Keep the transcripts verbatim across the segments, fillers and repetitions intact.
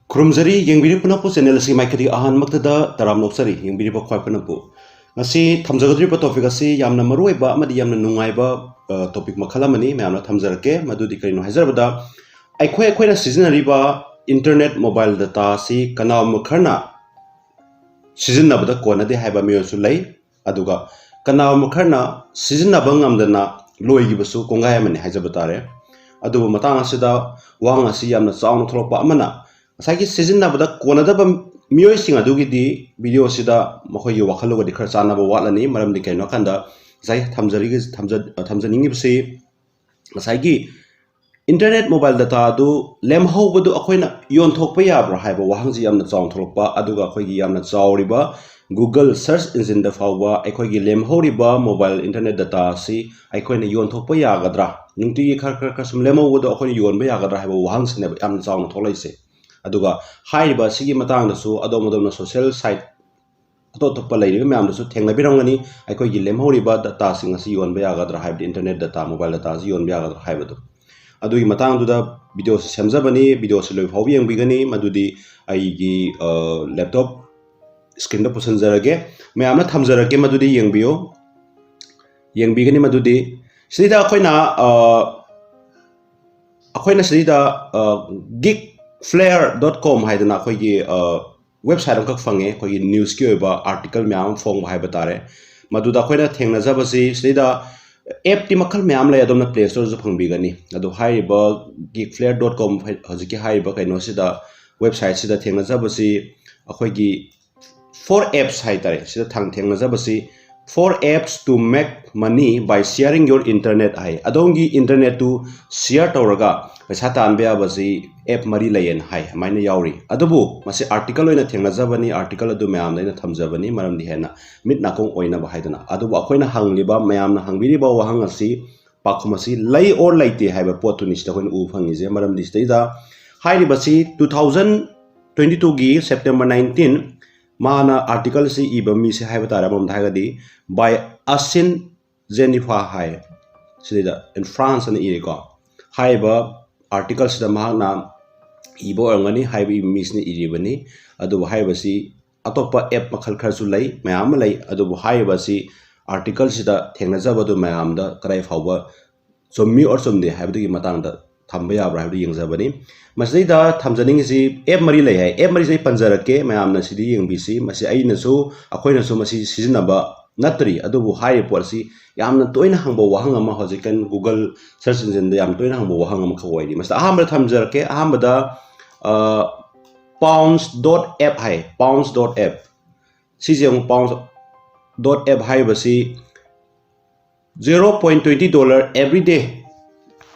ꯈꯨꯔꯨꯝꯖꯔꯤ, ꯌꯦꯡꯕꯤꯔꯤꯕ ꯄꯨꯝꯅꯃꯛꯄꯨ꯫ Channel ꯑꯁꯤꯒꯤ ꯃꯥꯏꯀꯩꯗꯒꯤ ꯑꯍꯥꯟꯕꯃꯛꯇꯗ ꯇꯔꯥꯝꯅ ꯑꯣꯛꯆꯔꯤ, ꯌꯦꯡꯕꯤꯔꯤꯕ ꯈ꯭ꯋꯥꯏ ꯄꯨꯝꯅꯃꯛꯄꯨ꯫ ꯉꯁꯤ ꯊꯝꯖꯒꯗꯧꯔꯤꯕ topic ꯑꯁꯤ ꯌꯥꯝꯅ ꯃꯔꯨꯑꯣꯏꯕ ꯑꯃꯗꯤ ꯌꯥꯝꯅ ꯅꯨꯡꯉꯥꯏꯕ, ꯑ, topic ꯃꯈꯜ ꯑꯃꯅꯤ꯫ ꯃꯌꯥꯝꯅ ꯊꯝꯖꯔꯛꯀꯦ꯫ ꯃꯗꯨꯗꯤ ꯀꯔꯤꯅꯣ ꯍꯥꯏꯖꯔꯕꯗ, ꯑꯩꯈꯣꯏ, ꯑꯩꯈꯣꯏꯅ ꯁꯤꯖꯤꯟꯅꯔꯤꯕ internet mobile data ꯑꯁꯤ ꯀꯅꯥꯒꯨꯝꯕ ꯈꯔꯅ ꯁꯤꯖꯤꯟꯅꯕꯗ ꯀꯣꯟꯅꯗꯦ ꯍꯥꯏꯕ ꯃꯤꯑꯣꯏꯁꯨ ꯂꯩ, ꯑꯗꯨꯒ ꯀꯅꯥꯒꯨꯝꯕ ꯈꯔꯅ ꯁꯤꯖꯤꯟꯅꯕ ꯉꯝꯗꯅ ꯂꯣꯏꯈꯤꯕꯁꯨ ꯀꯣꯡꯒꯥꯏ ꯑꯃꯅꯤ ꯍꯥꯏꯖꯕ ꯇꯥꯔꯦ꯫ ꯑꯗꯨꯕꯨ ꯃꯇꯥꯡ ꯑꯁꯤꯗ ꯋꯥꯍꯪ ꯑꯁꯤ ꯌꯥꯝꯅ ꯆꯥꯎꯅ ꯊꯣꯛꯂꯛꯄ ꯑꯃꯅ, ꯉꯁꯥꯏꯒꯤ ꯁꯤꯖꯤꯟꯅꯕꯗ ꯀꯣꯟꯅꯗꯕ ꯃꯤꯑꯣꯏꯁꯤꯡ ꯑꯗꯨꯒꯤꯗꯤ video ꯑꯁꯤꯗ ꯃꯈꯣꯏꯒꯤ ꯋꯥꯈꯜꯂꯣꯟꯒꯗꯤ ꯈꯔ ꯆꯥꯟꯅꯕ ꯋꯥꯠꯂꯅꯤ꯫ ꯃꯔꯝꯗꯤ ꯀꯩꯅꯣ ꯍꯥꯏꯀꯥꯟꯗ, ꯉꯁꯥꯏ ꯊꯝꯖꯔꯤꯒ-, ꯊꯝꯖ-, ꯊꯝꯖꯅꯤꯡꯉꯤꯕꯁꯤ, ꯉꯁꯥꯏꯒꯤ internet mobile data ꯑꯗꯨ ꯂꯦꯝꯍꯧꯕꯗꯨ ꯑꯩꯈꯣꯏꯅ ꯌꯣꯟꯊꯣꯛꯄ ꯌꯥꯕ꯭ꯔꯥ ꯍꯥꯏꯕ ꯋꯥꯍꯪꯁꯤ ꯌꯥꯝꯅ ꯆꯥꯎꯅ ꯊꯣꯛꯂꯛꯄ, ꯑꯗꯨꯒ ꯑꯩꯈꯣꯏꯒꯤ ꯌꯥꯝꯅ ꯆꯥꯎꯔꯤꯕ Google search engine ꯗ ꯐꯥꯎꯕ ꯑꯩꯈꯣꯏꯒꯤ ꯂꯦꯝꯍꯧꯔꯤꯕ mobile internet data ꯑꯁꯤ ꯑꯩꯈꯣꯏꯅ ꯌꯣꯟꯊꯣꯛꯄ ꯌꯥꯒꯗ꯭ꯔꯥ, ꯅꯨꯡꯇꯤꯒꯤ ꯈꯔ ꯈꯔ ꯈꯔ ꯁꯨꯝ ꯂꯦꯝꯍꯧꯕꯗꯣ ꯑꯩꯈꯣꯏꯅ ꯌꯣꯟꯕ ꯌꯥꯒꯗ꯭ꯔꯥ ꯍꯥꯏꯕ ꯋꯥꯍꯪꯁꯤꯅꯦꯕ ꯌꯥꯝꯅ ꯆꯥꯎꯅ ꯊꯣꯛꯂꯛꯏꯁꯦ꯫ ꯑꯗꯨꯒ ꯍꯥꯏꯔꯤꯕ ꯑꯁꯤꯒꯤ ꯃꯇꯥꯡꯗꯁꯨ ꯑꯗꯣꯝ ꯑꯗꯣꯝꯅ social site ꯑꯇꯣꯞ ꯑꯇꯣꯞꯄ ꯂꯩꯔꯤꯕ ꯃꯌꯥꯝꯗꯁꯨ ꯊꯦꯡꯅꯕꯤꯔꯝꯒꯅꯤ꯫ ꯑꯩꯈꯣꯏꯒꯤ ꯂꯦꯝꯍꯧꯔꯤꯕ data ꯁꯤꯡ ꯑꯁꯤ ꯌꯣꯟꯕ ꯌꯥꯒꯗ꯭ꯔꯥ ꯍꯥꯏꯕꯗꯤ, internet data, mobile data ꯑꯁꯤ ꯌꯣꯟꯕ ꯌꯥꯒꯗ꯭ꯔꯥ ꯍꯥꯏꯕꯗꯨ꯫ ꯑꯗꯨꯒꯤ ꯃꯇꯥꯡꯗꯨꯗ video ꯁꯤ ꯁꯦꯝꯖꯕꯅꯤ꯫ Video ꯁꯤ ꯂꯣꯏ ꯐꯥꯎꯕ ꯌꯦꯡꯕꯤꯒꯅꯤ꯫ ꯃꯗꯨꯗꯤ ꯑꯩꯒꯤ, ꯑ, laptop screen ꯗ ꯄꯨꯁꯤꯟꯖꯔꯒꯦ, ꯃꯌꯥꯝꯅ ꯊꯝꯖꯔꯛꯀꯦ, ꯃꯗꯨꯗꯤ ꯌꯦꯡꯕꯤꯌꯨ꯫ ꯌꯦꯡꯕꯤꯒꯅꯤ꯫ ꯃꯗꯨꯗꯤ ꯁꯤꯗ ꯑꯩꯈꯣꯏꯅ, ꯑ, ꯑꯩꯈꯣꯏꯅ ꯁꯤꯗ, ꯑ, geek flare dot com ꯍꯥꯏꯗꯅ ꯑꯩꯈꯣꯏꯒꯤ, ꯑ, website ꯑꯃꯈꯛ ꯐꯪꯉꯦ, ꯑꯩꯈꯣꯏꯒꯤ news ꯀꯤ ꯑꯣꯏꯕ article ꯃꯌꯥꯝ ꯑꯃ ꯐꯣꯡꯕ ꯍꯥꯏꯕ ꯇꯥꯔꯦ꯫ ꯃꯗꯨꯗ ꯑꯩꯈꯣꯏꯅ ꯊꯦꯡꯅꯖꯕꯁꯤ, ꯁꯤꯗꯩꯗ app ꯇꯤ ꯃꯈꯜ ꯃꯌꯥꯝ ꯂꯩ, ꯑꯗꯣꯝꯅ Play Store ꯗꯁꯨ ꯐꯪꯕꯤꯒꯅꯤ꯫ ꯑꯗꯣ ꯍꯥꯏꯔꯤꯕ geek flare dot com ꯍꯧꯖꯤꯛꯀꯤ ꯍꯥꯏꯔꯤꯕ ꯀꯩꯅꯣꯁꯤꯗ, website ꯁꯤꯗ ꯊꯦꯡꯅꯖꯕꯁꯤ ꯑꯩꯈꯣꯏꯒꯤ four apps ꯍꯥꯏ ꯇꯥꯔꯦ꯫ ꯁꯤꯗ ꯊꯥꯡ-, ꯊꯦꯡꯅꯖꯕꯁꯤ "Four apps to make money by sharing your internet" ꯍꯥꯏ꯫ ꯑꯗꯣꯝꯒꯤ internet ꯇꯨ share ꯇꯧꯔꯒ ꯄꯩꯁꯥ ꯇꯥꯟꯕ ꯌꯥꯕꯁꯤ app ꯃꯔꯤ ꯂꯩꯌꯦꯅ ꯍꯥꯏ, ꯑꯗꯨꯃꯥꯏꯅ ꯌꯥꯎꯔꯤ꯫ ꯑꯗꯨꯕꯨ ꯃꯁꯤ article ꯑꯣꯏꯅ ꯊꯦꯡꯅꯖꯕꯅꯤ, article ꯑꯗꯨ ꯃꯌꯥꯝꯗ ꯑꯩꯅ ꯊꯝꯖꯕꯅꯤ, ꯃꯔꯝꯗꯤ ꯍꯦꯟꯅ ꯃꯤꯠ ꯅꯥꯀꯣꯡ ꯑꯣꯏꯅꯕ ꯍꯥꯏꯗꯅ꯫ ꯑꯗꯨꯕꯨ ꯑꯩꯈꯣꯏꯅ ꯍꯪꯂꯤꯕ, ꯃꯌꯥꯝꯅ ꯍꯪꯕꯤꯔꯤꯕ ꯋꯥꯍꯪ ꯑꯁꯤ, ꯄꯥꯎꯈꯨꯝ ꯑꯁꯤ ꯂꯩ or ꯂꯩꯇꯦ ꯍꯥꯏꯕ ꯄꯣꯠꯇꯨꯅꯤ ꯁꯤꯗ ꯑꯩꯈꯣꯏꯅ ꯎꯕ ꯐꯪꯉꯤꯁꯦ꯫ ꯃꯔꯝꯗꯤ ꯁꯤꯗꯩꯗ ꯍꯥꯏꯔꯤꯕꯁꯤ two thousand twenty two ꯒꯤ September nineteen, ꯃꯥꯅ article ꯑꯁꯤ ꯏꯕ ꯃꯤꯁꯦ ꯍꯥꯏꯕ ꯇꯥꯔꯦ, ꯑꯃꯔꯣꯝꯗ ꯍꯥꯏꯔꯒꯗꯤ, by Asin Zenifa ꯍꯥꯏ꯫ ꯁꯤꯗꯩꯗ in France ꯑꯅ ꯏꯔꯦꯀꯣ꯫ ꯍꯥꯏꯔꯤꯕ article ꯁꯤꯗ ꯃꯍꯥꯛꯅ ꯏꯕ ꯑꯣꯏꯔꯝꯒꯅꯤ꯫ ꯍꯥꯏꯕ ꯏꯕ ꯃꯤꯁꯤꯅ ꯏꯔꯤꯕꯅꯤ꯫ ꯑꯗꯨꯕꯨ ꯍꯥꯏꯔꯤꯕꯁꯤ ꯑꯇꯣꯞꯄ app ꯃꯈꯜ ꯈꯔꯁꯨ ꯂꯩ, ꯃꯌꯥꯝ ꯑꯃ ꯂꯩ꯫ ꯑꯗꯨꯕꯨ ꯍꯥꯏꯔꯤꯕꯁꯤ article ꯁꯤꯗ ꯊꯦꯡꯅꯖꯕꯗꯨ ꯃꯌꯥꯝꯗ ꯀꯗꯥꯏ ꯐꯥꯎꯕ ꯆꯨꯝꯃꯤ or ꯆꯨꯝꯗꯦ ꯍꯥꯏꯕꯗꯨꯒꯤ ꯃꯇꯥꯡꯗ ꯊꯝꯕ ꯌꯥꯕ꯭ꯔꯥ ꯍꯥꯏꯕꯗꯨ ꯌꯦꯡꯖꯕꯅꯤ꯫ ꯃꯁꯤꯗꯩꯗ ꯊꯝꯖꯅꯤꯡꯉꯤꯁꯤ app ꯃꯔꯤ ꯂꯩ ꯍꯥꯏ꯫ App ꯃꯔꯤꯁꯦ ꯑꯩ ꯄꯟꯖꯔꯛꯀꯦ, ꯃꯌꯥꯝꯅ ꯁꯤꯗꯤ ꯌꯦꯡꯕꯤꯁꯤ꯫ ꯃꯁꯤ ꯑꯩꯅꯁꯨ, ꯑꯩꯈꯣꯏꯅꯁꯨ ꯃꯁꯤ ꯁꯤꯖꯤꯟꯅꯕ ꯅꯠꯇ꯭ꯔꯤ, ꯑꯗꯨꯕꯨ ꯍꯥꯏꯔꯤꯕ ꯄꯣꯠ ꯑꯁꯤ ꯌꯥꯝꯅ ꯇꯣꯏꯅ ꯍꯪꯕ ꯋꯥꯍꯪ ꯑꯃ, ꯍꯧꯖꯤꯛꯀꯥꯟ Google search engine ꯗ ꯌꯥꯝ ꯇꯣꯏꯅ ꯍꯪꯕ ꯋꯥꯍꯪ ꯑꯃꯈꯛ ꯑꯣꯏꯔꯤ꯫ ꯃꯁꯤꯗ ꯑꯍꯥꯟꯕꯗ ꯊꯝꯖꯔꯛꯀꯦ꯫ ꯑꯍꯥꯟꯕꯗ, ꯑ, pounds dot app ꯍꯥꯏ, pounds dot app꯫ ꯁꯤꯁꯦ ꯑꯃꯨꯛ pounds dot app ꯍꯥꯏꯔꯤꯕꯁꯤ zero point twenty dollar every day,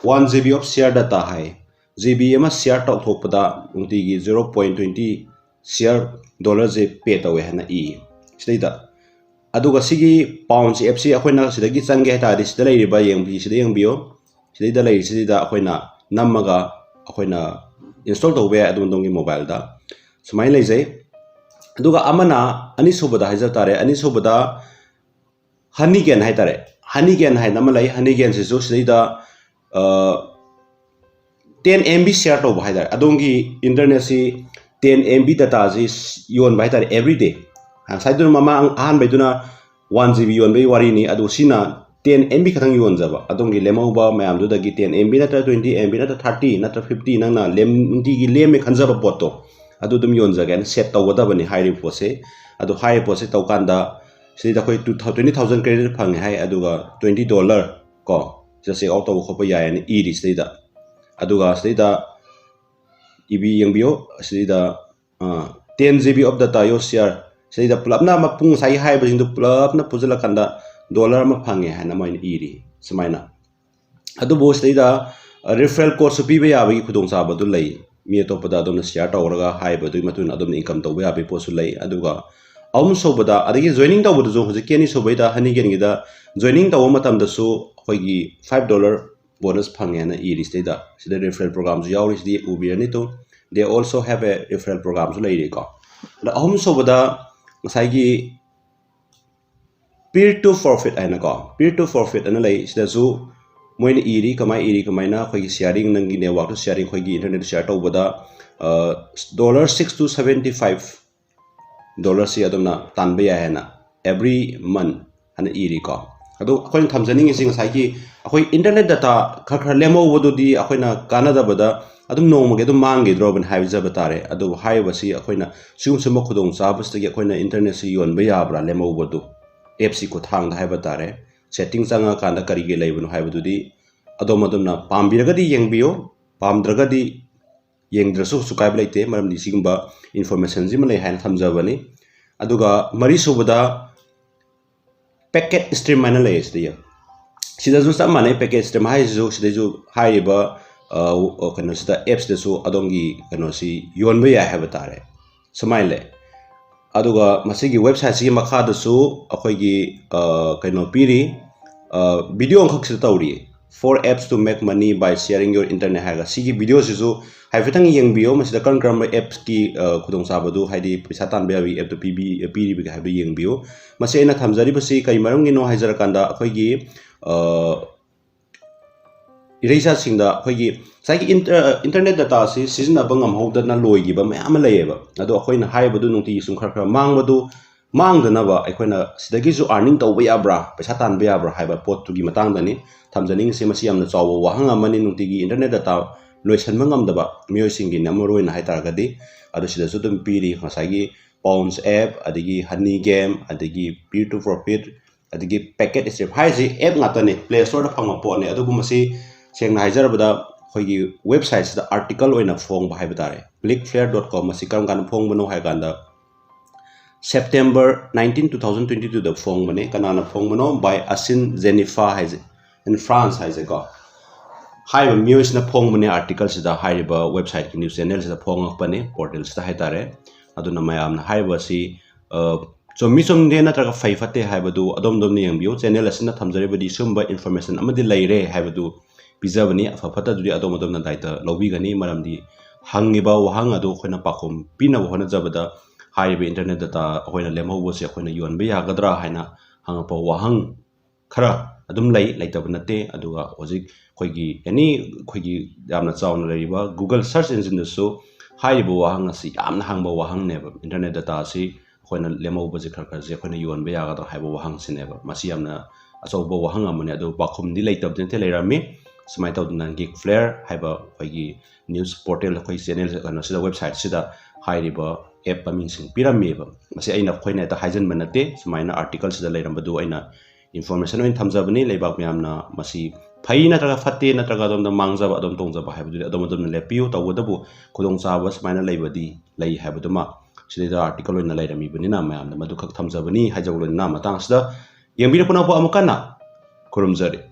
one G B of share data high. G B ꯑꯃ share ꯇꯧꯊꯣꯛꯄꯗ ꯅꯨꯡꯇꯤꯒꯤ zero point twenty share dollar ꯁꯦ pay ꯇꯧꯋꯦ ꯍꯥꯏꯅ E. ꯁꯤꯗꯩꯗ, ꯑꯗꯨꯒ ꯁꯤꯒꯤ pounds app ꯁꯤ ꯑꯩꯈꯣꯏꯅ ꯁꯤꯗꯒꯤ ꯆꯪꯒꯦ ꯍꯥꯏꯇꯥꯔꯗꯤ, ꯁꯤꯗ ꯂꯩꯔꯤꯕ ꯌꯦꯡꯕꯤ-, ꯁꯤꯗ ꯌꯦꯡꯕꯤꯌꯨ꯫ ꯁꯤꯗꯩꯗ ꯂꯩꯔꯤꯁꯤꯗ ꯑꯩꯈꯣꯏꯅ ꯅꯝꯃꯒ ꯑꯩꯈꯣꯏꯅ install ꯇꯧꯕ ꯌꯥꯏ ꯑꯗꯣꯝ ꯑꯗꯣꯝꯒꯤ mobile ꯗ꯫ ꯁꯨꯃꯥꯏꯅ ꯂꯩꯖꯩ꯫ ꯑꯗꯨꯒ ꯑꯃꯅ, ꯑꯅꯤꯁꯨꯕꯗ ꯍꯥꯏꯖ ꯇꯥꯔꯦ, ꯑꯅꯤꯁꯨꯕꯗ Honeygain ꯍꯥꯏꯇꯥꯔꯦ꯫ Honeygain ꯍꯥꯏꯅ ꯑꯃ ꯂꯩ꯫ Honeygain ꯁꯤꯁꯨ ꯁꯤꯗꯩꯗ, ꯑ, ten M B share ꯇꯧꯕ ꯍꯥꯏꯇꯥꯔꯦ꯫ ꯑꯗꯣꯝꯒꯤ internet ꯁꯤ ten M B data ꯁꯤ ꯌꯣꯟꯕ ꯍꯥꯏꯇꯥꯔꯦ, every day꯫ ꯉꯁꯥꯏꯗꯨꯅ ꯃꯃꯥꯡ ꯑꯍꯥꯟꯕꯩꯗꯨꯅ one G B ꯌꯣꯟꯕꯒꯤ ꯋꯥꯔꯤꯅꯤ, ꯑꯗꯨ ꯁꯤꯅ ten M B ꯈꯛꯇꯪ ꯌꯣꯟꯖꯕ꯫ ꯑꯗꯣꯝꯒꯤ ꯂꯦꯝꯍꯧꯕ ꯃꯌꯥꯝꯗꯨꯗꯒꯤ ten M B ꯅꯠꯇ꯭ꯔ twenty M B ꯅꯠꯇ꯭ꯔ thirty ꯅꯠꯇ꯭ꯔ fifty ꯅꯪꯅ ꯂꯦꯝ-, ꯅꯨꯡꯇꯤꯒꯤ ꯂꯦꯝꯃꯦ ꯈꯟꯖꯕ ꯄꯣꯠꯇꯣ, ꯑꯗꯨ ꯑꯗꯨꯝ ꯌꯣꯟꯖꯒꯦꯅ set ꯇꯧꯒꯗꯕꯅꯤ ꯍꯥꯏꯔꯤꯕ ꯄꯣꯠꯁꯦ꯫ ꯑꯗꯨ ꯍꯥꯏꯔꯤꯕ ꯄꯣꯠꯁꯦ ꯇꯧꯀꯥꯟꯗ ꯁꯤꯗꯩꯗ ꯑꯩꯈꯣꯏ two thou-, twenty thousand credit ꯐꯪꯉꯦ ꯍꯥꯏ, ꯑꯗꯨꯒ twenty dollar ꯀꯣ, ꯁꯤꯗ check out ꯇꯧꯕ ꯈꯣꯠꯄ ꯌꯥꯏꯌꯦꯅ ꯏꯔꯤ ꯁꯤꯗꯩꯗ꯫ ꯑꯗꯨꯒ ꯁꯤꯗꯩꯗ ꯏꯕꯤ ꯌꯦꯡꯕꯤꯌꯨ, ꯁꯤꯗꯩꯗ, ꯑ, ten G B of data your share, ꯁꯤꯗꯩꯗ ꯄꯨꯂꯞꯅ ꯃꯄꯨꯡ ꯉꯁꯥꯏꯒꯤ ꯍꯥꯏꯔꯤꯕꯁꯤꯡꯗꯣ ꯄꯨꯂꯞꯅ ꯄꯨꯟꯁꯤꯜꯂꯀꯥꯟꯗ dollar ꯑꯃ ꯐꯪꯉꯦ ꯍꯥꯏꯅ ꯃꯣꯏꯅ ꯏꯔꯤ ꯁꯨꯃꯥꯏꯅ꯫ ꯑꯗꯨꯕꯨ ꯁꯤꯗꯩꯗ, ꯑ, referral code ꯁꯨ ꯄꯤꯕ ꯌꯥꯕꯒꯤ ꯈꯨꯗꯣꯡꯆꯥꯕꯗꯨ ꯂꯩ꯫ ꯃꯤ ꯑꯇꯣꯞꯄꯗ ꯑꯗꯣꯝꯅ share ꯇꯧꯔꯒ ꯍꯥꯏꯔꯤꯕꯗꯨꯒꯤ ꯃꯇꯨꯡ ꯏꯟꯅ ꯑꯗꯣꯝꯅ income ꯇꯧꯕ ꯌꯥꯕꯒꯤ ꯄꯣꯠꯁꯨ ꯂꯩ꯫ ꯑꯗꯨꯒ ꯑꯍꯨꯝꯁꯨꯕꯗ, ꯑꯗꯒꯤ joining ꯇꯧꯕꯗꯁꯨ ꯍꯧꯖꯤꯛꯀꯤ ꯑꯅꯤꯁꯨꯕꯩꯗ Honeygain ꯒꯤꯗ joining ꯇꯧꯕ ꯃꯇꯝꯗꯁꯨ ꯑꯩꯈꯣꯏꯒꯤ five dollar bonus ꯐꯪꯉꯦꯅ ꯏꯔꯤ ꯁꯤꯗꯩꯗ꯫ ꯁꯤꯗ referral program ꯁꯨ ꯌꯥꯎꯔꯤ, ꯁꯤꯗꯤ ꯎꯕꯤꯔꯅꯤ two. They also have a referral program ꯁꯨ ꯂꯩꯔꯤꯀꯣ꯫ ꯑꯗ ꯑꯍꯨꯝꯁꯨꯕꯗ ꯉꯁꯥꯏꯒꯤ peer to profit ꯍꯥꯏꯅꯀꯣ, peer to profit ꯑꯅ ꯂꯩ꯫ ꯁꯤꯗꯁꯨ ꯃꯣꯏꯅ ꯏꯔꯤ, ꯀꯃꯥꯏꯅ ꯏꯔꯤ, ꯀꯃꯥꯏꯅ ꯑꯩꯈꯣꯏꯒꯤ ꯁꯤꯌꯥꯔꯤꯡ, ꯅꯪꯒꯤ ꯅꯦꯠꯋꯥꯛꯇ ꯁꯤꯌꯥꯔꯤꯡ, ꯑꯩꯈꯣꯏꯒꯤ ꯏꯟꯇꯔꯅꯦꯠꯇ ꯁꯤꯌꯥꯔ ꯇꯧꯕꯗ dollar six two seventy five ꯗꯣꯂꯔꯁꯤ ꯑꯗꯨꯝꯅ ꯇꯥꯟꯕ ꯌꯥꯏ ꯍꯥꯏꯅ every month ꯍꯥꯏꯅ ꯏꯔꯤꯀꯣ꯫ ꯑꯗꯣ ꯑꯩꯈꯣꯏꯅ ꯊꯝꯖꯅꯤꯡꯉꯤꯁꯤ ꯉꯁꯥꯏꯒꯤ ꯑꯩꯈꯣꯏ ꯏꯟꯇꯔꯅꯦꯠ ꯗꯇꯥ ꯈꯔ ꯈꯔ ꯂꯦꯝꯍꯧꯕꯗꯨꯗꯤ ꯑꯩꯈꯣꯏꯅ ꯀꯥꯟꯅꯗꯕꯗ ꯑꯗꯨꯝ ꯅꯣꯡꯃꯒꯤ ꯑꯗꯨꯝ ꯃꯥꯡꯈꯤꯗ꯭ꯔꯣꯕꯅꯤ ꯍꯥꯏꯖꯕ ꯇꯥꯔꯦ꯫ ꯑꯗꯨꯕꯨ ꯍꯥꯏꯔꯤꯕꯁꯤ ꯑꯩꯈꯣꯏꯅ ꯁꯤꯒꯨꯝꯕ ꯁꯤꯒꯨꯝꯕ ꯈꯨꯗꯣꯡꯆꯥꯕꯁꯤꯗꯒꯤ ꯑꯩꯈꯣꯏꯅ ꯏꯟꯇꯔꯅꯦꯠꯁꯤ ꯌꯣꯟꯕ ꯌꯥꯕ꯭ꯔꯥ ꯂꯦꯝꯍꯧꯕꯗꯨ? ꯑꯦꯞꯁꯤ ꯈꯨꯠꯊꯥꯡꯗ ꯍꯥꯏꯕ ꯇꯥꯔꯦ꯫ ꯁꯦꯠꯇꯤꯡ ꯆꯪꯉꯀꯥꯟꯗ ꯀꯔꯤ ꯀꯔꯤ ꯂꯩꯕꯅꯣ ꯍꯥꯏꯕꯗꯨꯗꯤ ꯑꯗꯣꯝ ꯑꯗꯣꯝꯅ ꯄꯥꯝꯕꯤꯔꯒꯗꯤ ꯌꯦꯡꯕꯤꯌꯨ, ꯄꯥꯝꯗ꯭ꯔꯒꯗꯤ ꯌꯦꯡꯗ꯭ꯔꯁꯨ ꯀꯩꯁꯨ ꯀꯥꯏꯕ ꯂꯩꯇꯦ, ꯃꯔꯝꯗꯤ ꯁꯤꯒꯨꯝꯕ ꯏꯟꯐꯣꯔꯃꯦꯁꯟꯁꯤꯃ ꯂꯩ ꯍꯥꯏꯅ ꯊꯝꯖꯕꯅꯤ꯫ ꯑꯗꯨꯒ ꯃꯔꯤꯁꯨꯕꯗ ꯄꯦꯀꯦꯠ ꯁ꯭ꯇ꯭ꯔꯤꯝ ꯍꯥꯏꯅ ꯂꯩꯌꯦ ꯁꯤꯗ ꯌꯦꯡꯉꯨ꯫ ꯁꯤꯗꯁꯨ ꯆꯞ ꯃꯥꯟꯅꯩ, ꯄꯦꯀꯦꯠ ꯁ꯭ꯇ꯭ꯔꯤꯝ ꯍꯥꯏꯁꯤꯁꯨ ꯁꯤꯗꯩꯁꯨ ꯍꯥꯏꯔꯤꯕ ꯑ, ꯑ, ꯀꯩꯅꯣꯁꯤꯗ, ꯑꯦꯞꯁꯇꯁꯨ ꯑꯗꯣꯝꯒꯤ ꯀꯩꯅꯣꯁꯤ ꯌꯣꯟꯕ ꯌꯥꯏ ꯍꯥꯏꯕ ꯇꯥꯔꯦ꯫ ꯁꯨꯃꯥꯏꯅ ꯂꯩ꯫ ꯑꯗꯨꯒ ꯃꯁꯤꯒꯤ ꯋꯦꯕꯁꯥꯏꯠꯁꯤꯒꯤ ꯃꯈꯥꯗꯁꯨ ꯑꯩꯈꯣꯏꯒꯤ ꯑ, ꯀꯩꯅꯣ ꯄꯤꯔꯤ, ꯚꯤꯗꯤꯑꯣ ꯑꯃꯈꯛ ꯁꯤꯗ ꯇꯧꯔꯤ, "Four apps to make money by sharing your internet" ꯍꯥꯏꯔꯒ꯫ ꯁꯤꯒꯤ ꯚꯤꯗꯤꯑꯣꯁꯤꯁꯨ ꯍꯥꯏꯐꯦꯠꯇꯪ ꯌꯦꯡꯕꯤꯌꯨ꯫ ꯃꯁꯤꯗ ꯀꯔꯝ ꯀꯔꯝꯕ ꯑꯦꯞꯁꯀꯤ ꯈꯨꯗꯣꯡꯆꯥꯕꯗꯨ, ꯍꯥꯏꯗꯤ ꯄꯩꯁꯥ ꯇꯥꯟꯕ ꯌꯥꯕꯒꯤ ꯑꯦꯞꯇꯨ ꯄꯤꯕꯤ ꯄꯤꯔꯤꯕꯒꯦ ꯍꯥꯏꯕꯗꯨ ꯌꯦꯡꯕꯤꯌꯨ꯫ ꯃꯁꯤ ꯑꯩꯅ ꯊꯝꯖꯔꯤꯕꯁꯤ ꯀꯔꯤ ꯃꯔꯝꯒꯤꯅꯣ ꯍꯥꯏꯖꯔꯀꯥꯟꯗ, ꯑꯩꯈꯣꯏꯒꯤ ꯑ, ꯏꯔꯩꯆꯥꯁꯤꯡꯗ ꯑꯩꯈꯣꯏꯒꯤ ꯉꯁꯥꯏꯒꯤ ꯏꯟꯇꯔ ꯏꯟꯇꯔꯅꯦꯠ ꯗꯇꯥꯁꯤ ꯁꯤꯖꯤꯟꯅꯕ ꯉꯝꯍꯧꯗꯅ ꯂꯣꯏꯈꯤꯕ ꯃꯌꯥꯝ ꯑꯃ ꯂꯩꯌꯦꯕ꯫ ꯑꯗꯣ ꯑꯩꯈꯣꯏꯅ ꯍꯥꯏꯔꯤꯕꯗꯨ ꯅꯨꯡꯇꯤꯒꯤ ꯁꯨꯝ ꯈꯔ ꯈꯔ ꯃꯥꯡꯕꯗꯨ ꯃꯥꯡꯗꯅꯕ ꯑꯩꯈꯣꯏꯅ ꯁꯤꯗꯒꯤꯁꯨ ꯑꯥꯔꯅꯤꯡ ꯇꯧꯕ ꯌꯥꯕ꯭ꯔꯥ, ꯄꯩꯁꯥ ꯇꯥꯟꯕ ꯌꯥꯕ꯭ꯔꯥ ꯍꯥꯏꯕ ꯄꯣꯠꯇꯨꯒꯤ ꯃꯇꯥꯡꯗꯅꯤ ꯊꯝꯖꯅꯤꯡꯉꯤꯁꯤ꯫ ꯃꯁꯤ ꯌꯥꯝꯅ ꯆꯥꯎꯕ ꯋꯥꯍꯪ ꯑꯃꯅꯤ, ꯅꯨꯡꯇꯤꯒꯤ ꯏꯟꯇꯔꯅꯦꯠ ꯗꯇꯥ ꯂꯣꯏꯁꯤꯟꯕ ꯉꯝꯗꯕ ꯃꯤꯑꯣꯏꯁꯤꯡꯒꯤꯅ ꯃꯔꯨꯑꯣꯏꯅ ꯍꯥꯏ ꯇꯥꯔꯒꯗꯤ꯫ ꯑꯗꯣ ꯁꯤꯗꯁꯨ ꯑꯗꯨꯝ ꯄꯤꯔꯤ, ꯉꯁꯥꯏꯒꯤ ꯄꯥꯎꯟꯁ ꯑꯦꯞ, ꯑꯗꯒꯤ ꯍꯅꯤ ꯒꯦꯝ, ꯑꯗꯒꯤ ꯄꯤꯌꯔ ꯇꯨ ꯄ꯭ꯔꯣꯐꯤꯠ, ꯑꯗꯒꯤ ꯄꯦꯀꯦꯠ ꯁ꯭ꯇ꯭ꯔꯤꯝ ꯍꯥꯏꯔꯤꯁꯤ ꯑꯦꯞ ꯉꯥꯛꯇꯅꯤ, ꯄ꯭ꯂꯦ ꯁ꯭ꯇꯣꯔꯗ ꯐꯪꯕ ꯄꯣꯠꯅꯤ꯫ ꯑꯗꯨꯕꯨ ꯃꯁꯤ ꯁꯦꯡꯅ ꯍꯥꯏꯖꯔꯕꯗ ꯑꯩꯈꯣꯏꯒꯤ ꯋꯦꯕꯁꯥꯏꯠꯁꯤꯗ ꯑꯥꯔꯇꯤꯀꯜ ꯑꯣꯏꯅ ꯐꯣꯡꯕ ꯍꯥꯏꯕ ꯇꯥꯔꯦ꯫ ꯀ꯭ꯂꯤꯛ ꯐ꯭ꯂꯦꯌꯔ ꯗꯣꯠ ꯀꯣꯝ ꯑꯁꯤ ꯀꯔꯝ ꯀꯥꯟꯗ ꯐꯣꯡꯕꯅꯣ ꯍꯥꯏ ꯀꯥꯟꯗ, September nineteen, two thousand twenty ꯇꯨꯗ ꯐꯣꯡꯕꯅꯦ꯫ ꯀꯅꯥꯅ ꯐꯣꯡꯕꯅꯣ? By Asin Zenifa ꯍꯥꯏꯁꯦ, in France ꯍꯥꯏꯁꯦꯀꯣ꯫ ꯍꯥꯏꯔꯤꯕ ꯃꯤꯑꯣꯏꯁꯤꯅ ꯐꯣꯡꯕꯅꯦ ꯑꯥꯔꯇꯤꯀꯜꯁꯤꯗ, ꯍꯥꯏꯔꯤꯕ ꯋꯦꯕꯁꯥꯏꯠꯀꯤ ꯅ꯭ꯌꯨꯁ ꯆꯦꯅꯦꯜꯁꯤꯗ ꯐꯣꯡꯉꯛꯄꯅꯦ, ꯄꯣꯔꯇꯦꯜꯁꯤꯗ ꯍꯥꯏꯇꯥꯔꯦ꯫ ꯑꯗꯨꯅ ꯃꯌꯥꯝꯅ ꯍꯥꯏꯔꯤꯕ ꯑꯁꯤ, ꯑ, ꯆꯨꯝꯃꯤ ꯆꯨꯝꯗꯦ ꯅꯠꯇ꯭ꯔꯒ ꯐꯩ ꯐꯠꯇꯦ ꯍꯥꯏꯕꯗꯨ ꯑꯗꯣꯝ ꯑꯗꯣꯝꯅ ꯌꯦꯡꯕꯤꯌꯨ꯫ ꯆꯦꯅꯦꯜ ꯑꯁꯤꯅ ꯊꯝꯖꯔꯤꯕꯗꯤ ꯁꯤꯒꯨꯝꯕ ꯏꯟꯐꯣꯔꯃꯦꯁꯟ ꯑꯃꯗꯤ ꯂꯩꯔꯦ ꯍꯥꯏꯕꯗꯨ ꯄꯤꯖꯕꯅꯤ꯫ ꯑꯐ ꯐꯠꯇꯗꯨꯗꯤ ꯑꯗꯣꯝ ꯑꯗꯣꯝꯅ ꯗꯥꯏꯇ ꯂꯧꯕꯤꯒꯅꯤ, ꯃꯔꯝꯗꯤ ꯍꯪꯉꯤꯕ ꯋꯥꯍꯪ ꯑꯗꯨ ꯑꯩꯈꯣꯏꯅ ꯄꯥꯎꯈꯨꯝ ꯄꯤꯅꯕ ꯍꯣꯠꯅꯖꯕꯗ ꯍꯥꯏꯔꯤꯕ ꯏꯟꯇꯔꯅꯦꯠ ꯗꯇꯥ ꯑꯩꯈꯣꯏꯅ ꯂꯦꯝꯍꯧꯕꯁꯦ ꯑꯩꯈꯣꯏꯅ ꯌꯣꯟꯕ ꯌꯥꯒꯗ꯭ꯔꯥ ꯍꯥꯏꯅ ꯍꯪꯉꯛꯄ ꯋꯥꯍꯪ ꯈꯔ ꯑꯗꯨꯝ ꯂꯩ, ꯂꯩꯇꯕ ꯅꯠꯇꯦ꯫ ꯑꯗꯨꯒ ꯍꯧꯖꯤꯛ ꯑꯩꯈꯣꯏꯒꯤ ꯑꯦꯅꯤ ꯑꯩꯈꯣꯏꯒꯤ ꯌꯥꯝꯅ ꯆꯥꯎꯅ ꯂꯩꯔꯤꯕ Google search engine ꯗꯁꯨ ꯍꯥꯏꯔꯤꯕ ꯋꯥꯍꯪ ꯑꯁꯤ ꯌꯥꯝꯅ ꯍꯪꯕ ꯋꯥꯍꯪꯅꯦꯕ꯫ Internet data ꯑꯁꯤ ꯑꯩꯈꯣꯏꯅ ꯂꯦꯝꯍꯧꯕꯁꯦ ꯈꯔ ꯈꯔꯁꯦ ꯑꯩꯈꯣꯏꯅ ꯌꯣꯟꯕ ꯌꯥꯒꯗ꯭ꯔꯥ ꯍꯥꯏꯕ ꯋꯥꯍꯪꯁꯤꯅꯦꯕ꯫ ꯃꯁꯤ ꯌꯥꯝꯅ ꯑꯆꯧꯕ ꯋꯥꯍꯪ ꯑꯃꯅꯤ, ꯑꯗꯨ ꯄꯥꯎꯈꯨꯝꯗꯤ ꯂꯩꯇꯕꯗꯤ ꯅꯠꯇꯦ, ꯂꯩꯔꯝꯃꯤ꯫ ꯁꯨꯃꯥꯏꯅ ꯇꯧꯗꯅ Geek Flare ꯍꯥꯏꯕ ꯑꯩꯈꯣꯏꯒꯤ news portal, ꯑꯩꯈꯣꯏ channel ꯀꯩꯅꯣꯁꯤꯗ, website ꯁꯤꯗ ꯍꯥꯏꯔꯤꯕ app ꯃꯃꯤꯡꯁꯤꯡ ꯄꯤꯔꯝꯃꯦꯕ꯫ ꯃꯁꯤ ꯑꯩꯅ, ꯑꯩꯈꯣꯏꯅ ꯍꯦꯛꯇ ꯍꯥꯏꯖꯟꯕ ꯅꯠꯇꯦ, ꯁꯨꯃꯥꯏꯅ article ꯁꯤꯗ ꯂꯩꯔꯝꯕꯗꯨ ꯑꯩꯅ information ꯑꯣꯏꯅ ꯊꯝꯖꯕꯅꯤ꯫ ꯂꯩꯕꯥꯛ ꯃꯌꯥꯝꯅ ꯃꯁꯤ ꯐꯩ ꯅꯠꯇ꯭ꯔꯒ ꯐꯠꯇꯦ ꯅꯠꯇ꯭ꯔꯒ ꯑꯗꯣꯝꯗ ꯃꯥꯡꯖꯕ ꯑꯗꯣꯝ ꯇꯣꯡꯖꯕ ꯍꯥꯏꯕꯗꯨꯗꯤ ꯑꯗꯣꯝ ꯑꯗꯣꯝꯅ ꯂꯦꯞꯄꯤꯌꯨ꯫ ꯇꯧꯕꯇꯕꯨ ꯈꯨꯗꯣꯡꯆꯥꯕ ꯁꯨꯃꯥꯏꯅ ꯂꯩꯕꯗꯤ ꯂꯩ ꯍꯥꯏꯕꯗꯨꯃ ꯁꯤꯗꯩꯗ article ꯑꯣꯏꯅ ꯂꯩꯔꯝꯃꯤꯕꯅꯤꯅ ꯃꯌꯥꯝꯗ ꯃꯗꯨꯈꯛ ꯊꯝꯖꯕꯅꯤ ꯍꯥꯏꯖꯕ ꯂꯣꯏꯅꯅ ꯃꯇꯥꯡ ꯑꯁꯤꯗ ꯌꯦꯡꯕꯤꯔꯛꯄꯅꯕꯨ ꯑꯃꯨꯛ ꯍꯟꯅ ꯈꯨꯔꯨꯝꯖꯔꯤ꯫